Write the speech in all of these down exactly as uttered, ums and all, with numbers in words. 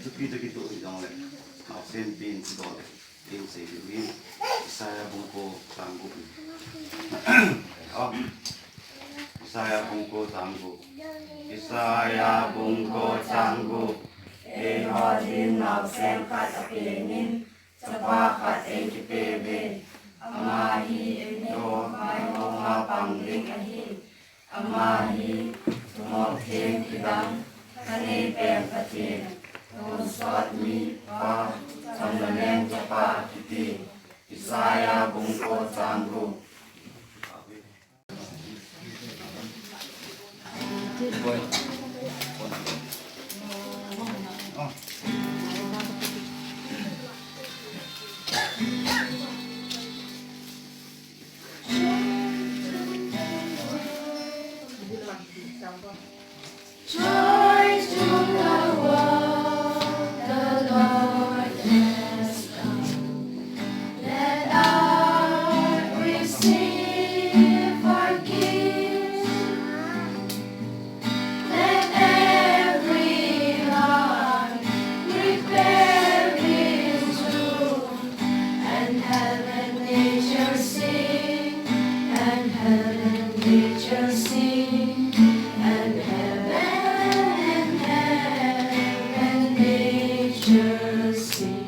Thupi toh kitoh hijongle, naosen pen kidol le, eisei diu ahin, Isaiah bung ko chang gup. Oh, Isaiah bung ko chang gup. Isaiah bung ko chang gup. Eiho din naosen khat apen in, chapa khat eikipeh uve. Ama hi eiho vaihoma pang ding ahi. Ama hi thumop theng kidang, thanei pen Pathen, tonsot mi Pa, Chamna Leng Chapa kiti. Isaiah bung ko chang gup. Joy to the world, the Lord has come. Let earth receive her King. Let every heart prepare his room, and heaven nature sing, and heaven nature sing, and heaven, and heaven nature sing.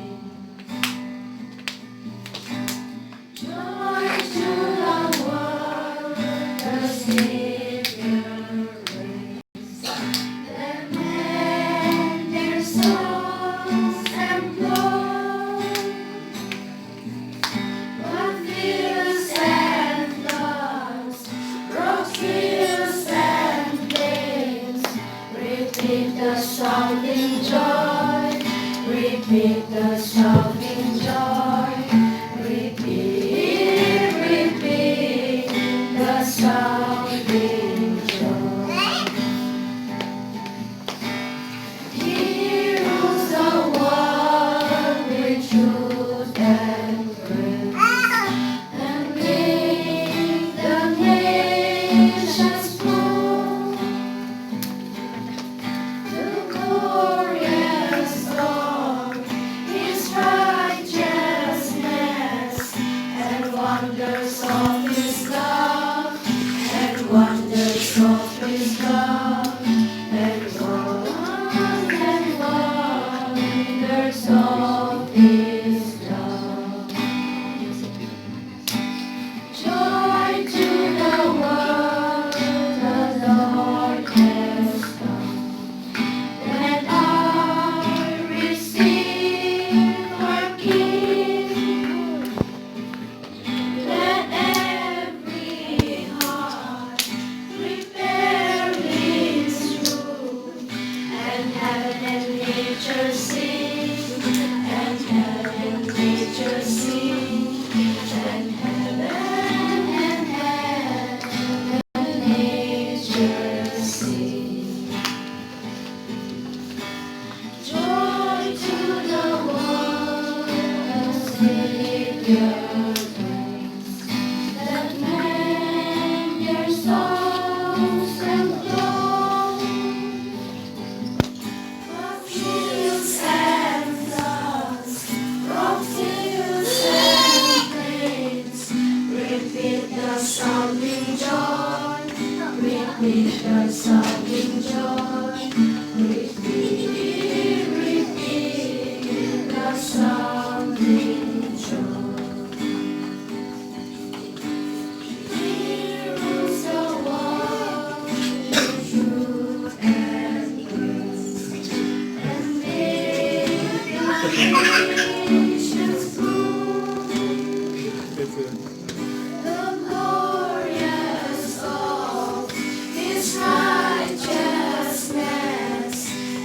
Joy to the world, the Savior reigns. Let men their songs employ. With fiddles and flutes, broken fiddles and plates, repeat the sounding joy, repeat the sounding joy, repeat, repeat the sounding joy. He rules the world with truth and grace, and make the nations prove the glorious of his righteousness, and wonders of his love, and wonders of his love, and won-, and wonders of his love. Joy to the world, the Lord has come. Let earth receive her King. Let every heart prepare his room, and heaven and nature sing, and heaven and nature sing, and heaven and heaven and nature sing. Joy to the world, the Savior reigns. Let men their songs employ. Rock hills and floods, rock hills and plains, repeat the sounding joy, repeat the sounding joy, repeat, repeat the sounding joy. He rules the world with truth and grace, and makes the nations prove the glorious of his righteousness,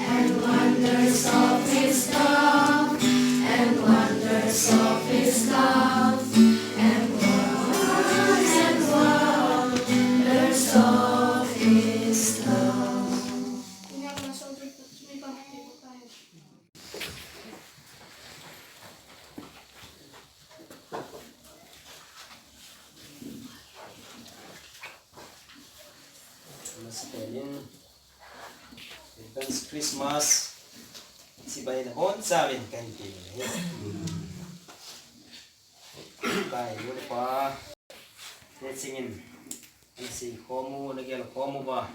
and wonders of his love, and wonders of his love, and won-, and wonders of his love. Namaste in advance Christmas. Chibai nabonchauvin kahin ti. Pai, u le pa. Te chingin. Ana sei khom u, ana gel khom uva.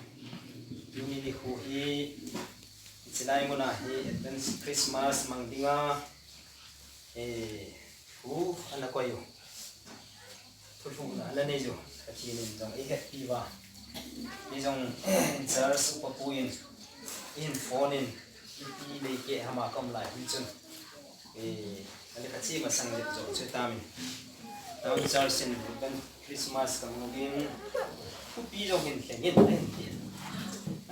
Tuni nikho hi. Hiche lai muna hi Advent Christmas mang dinga. Eh, thu ana koi u. Thulhuhna ana nei u. Pathen in jong eihetpi uva. Ei jong church upa pu in, eihin phone in, ipi nei keh ham a ka um lai hi chun. Eh, ale kache masang jep jo chu tamin. Town church in Advent Christmas kamang uvin. Thupi jong hin lheng in, ahin ti.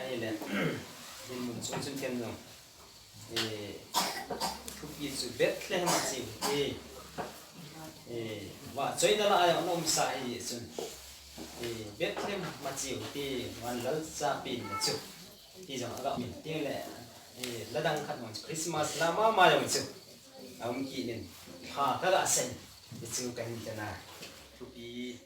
Ahile, dinmun chung chun ken jong. Eh, thupi chu Bethlehem a cheu hite. Eh, vahchoina lah a jong ana umsa ahi chun. Eh, Bethlehem a cheu hite, van lalcha penna chu. Ti jong aga um in, tin le, eh, la dang khat jong chu Christmas la mama jong chu. Aum kit in, pha kaga sei, ti chu kahin ti na. Thupi.